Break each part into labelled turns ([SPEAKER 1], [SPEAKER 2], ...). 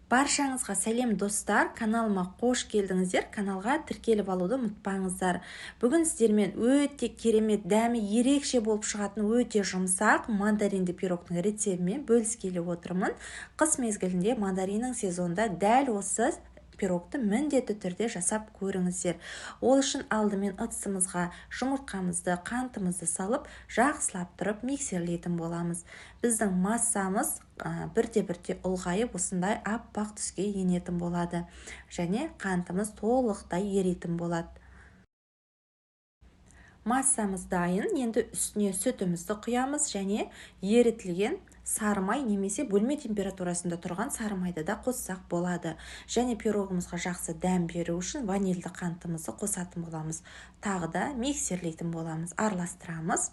[SPEAKER 1] Баршаңызға сәлем, достар! Каналыма қош келдіңіздер! Каналға тіркеліп алуды ұмытпаңыздар. Бүгін сіздермен өте керемет, дәмі ерекше болып шығатын өте жұмсақ мандаринді пирогтың рецептімен бөліскелі отырмын. Қыс мезгілінде, мандариннің сезонында дәл осы пирогты міндетті түрде жасап көріңіздер. Ол үшін алдымен ыдысымызға жұмыртқамызды, қантымызды салып, жақсылап тұрып миксерлейтін боламыз. Біздің массамыз бірте-бірте ұлғайып, осындай аппақ түске енетін болады және қантымыз толықтай еритін болады. Массамыз дайын. Енді үстіне сүтімізді құямыз және ерітілген сары май немесе бөлме температурасында тұрған сары майды да қоссақ болады. Және пирогымызға жақсы дәм беру үшін ванильді қантымызды қосатын боламыз. Тағы да миксерлейтін боламыз, араластырамыз.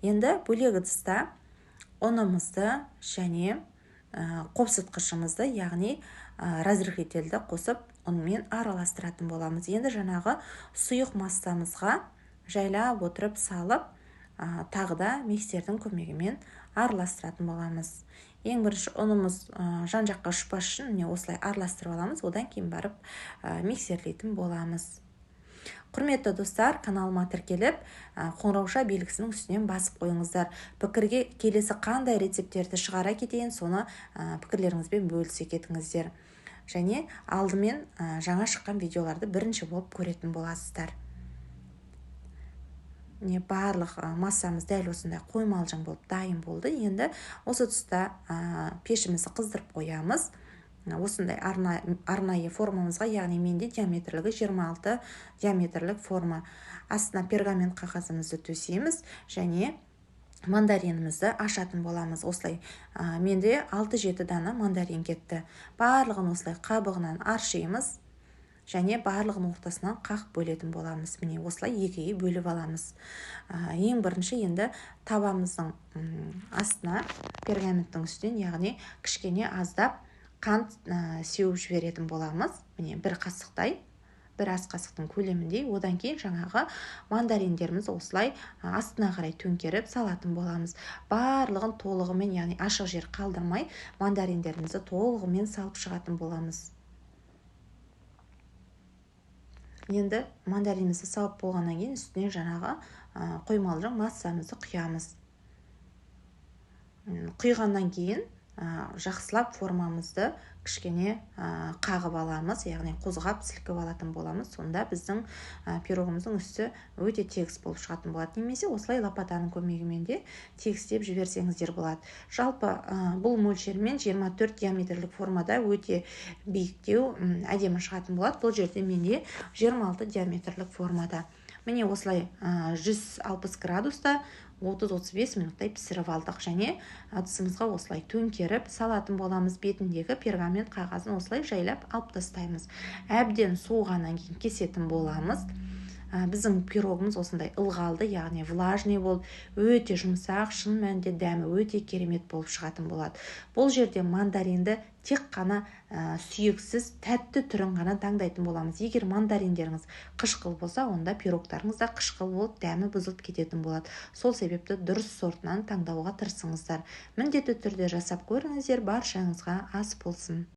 [SPEAKER 1] Енді бөлек ыдыста ұнымызды және қопсытқышымызды, яғни разрыхлительді қосып, ұнмен араластыратын боламыз. Енді жаңағы сұйық массамызға жайлап отырып салып, тағы да миксердің көмегімен араластыратын боламыз. Ең бірінші ұнымыз жан-жаққа ұшпас үшін міне осылай араластырып аламыз, одан кейін барып миксерлейтін боламыз. Құрметті достар, каналыма тіркеліп, қоңырауша белгісінің үстінен басып қойыңыздар. Пікірге келесі қандай рецепттерді шығара кетейін, соны пікірлеріңізбен бөлісе кетіңіздер. Және алдымен жаңа шыққан видеоларды бірінші болып көретін боласыздар. Міне, барлық массамыз дәл осындай қоймалжың болып дайын болды. Енді осы тұста пешімізді қыздырып қоямыз. Осындай арнайы формамызға, яғни менде диаметрлігі 26 диаметрлік форма. Астына пергамент қағазымызды төсейміз және мандаринімізді ашатын боламыз. Осылай менде 6-7 дана мандарин кетті. Барлығын осылай қабығынан аршимыз және барлығын ортасынан қақ бөлетін боламыз. Міне, осылай екіге бөліп аламыз. Ең бірінші енді табамыздың астына пергаменттің үстінен, яғни кішкене аздап қант сеуіп жіберетін боламыз. Міне, бір қасықтай, бір ас қасықтың көлеміндей. Одан кейін жаңағы мандариндеріміз осылай астына қарай төңкеріп салатын боламыз. Барлығын толығымен, яғни ашық жер қалдырмай, мандариндерімізді толығымен салып шығатын боламыз. Енді мандаринімізді салып болғаннан кейін үстіне жаңағы қоймалжың массамызды құямыз. Құйғаннан кейін жақсылап формамызды кішкене қағып аламыз, яғни қозғап сілкіп алатын боламыз. Сонда біздің пирогымыздың үсті өте тегіс болып шығатын болады. Немесе осылай лопатаның көмегімен де тегістеп жіберсеңіздер болады. Жалпы бұл мөлшермен 24 диаметрлік формада өте биіктеу, әдемі шығатын болады. Бұл жерде менде 26 диаметрлік формада. Міне, осылай 160 градуста 30-35 минуттай пісіріп алдық және ыдысымызға осылай төңкеріп салатын боламыз. Бетіндегі пергамент қағазын осылай жайлап алып тастаймыз. Әбден суығаннан кейін кесетін боламыз. Біздің пирогымыз осындай ылғалды, яғни влажный болып, өте жұмсақ, шын мәнінде дәмі өте керемет болып шығатын болады. Бұл жерде мандаринді тек қана сүйексіз тәтті түрін ғана таңдайтын боламыз. Егер мандариндеріңіз қышқыл болса, онда пирогтарыңыз да қышқыл болып, дәмі бұзылып кететін болады. Сол себепті дұрыс сортынан таңдауға тырысыңыздар. Міндетті түрде жасап көріңіздер. Баршаңызға ас болсын.